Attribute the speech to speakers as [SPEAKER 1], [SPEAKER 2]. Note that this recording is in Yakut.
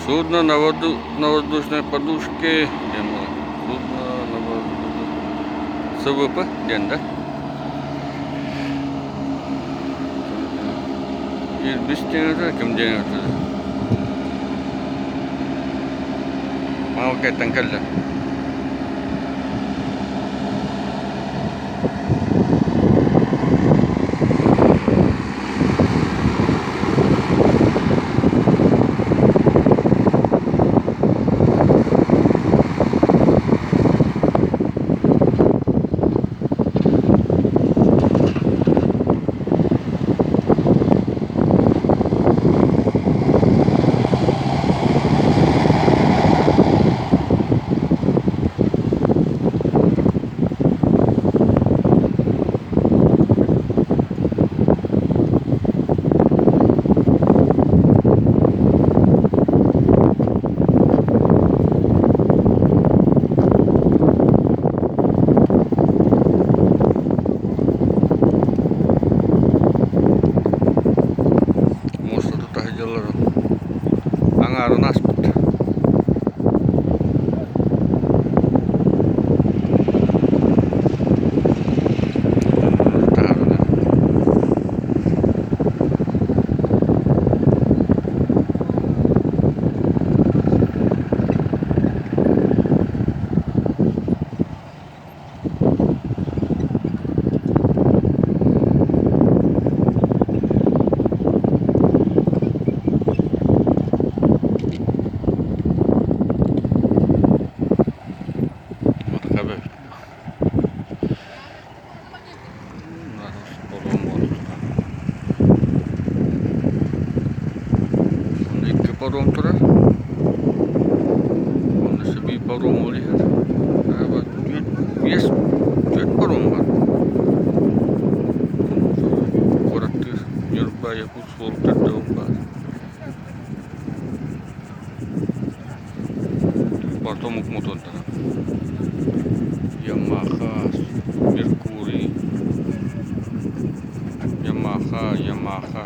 [SPEAKER 1] Судно на воду на воздушной подушке диэн буолар. Судно на воздушной СВП диэн да? Ирбис диэн этэ, ким диэн этэ? Маалыкайтан кэллэ. Муоста тута сылдьаллар аҥаарын ааспыт. Таһаарынан Икки паром турар. Онно сибии паром ол иһэр. Биэс, түөрт паром бар. Куораттыыр Ньурба, Якутск суол төрдө баар. Потом укмутунтара. Ямаха, Меркурий, Ямаха, Ямаха.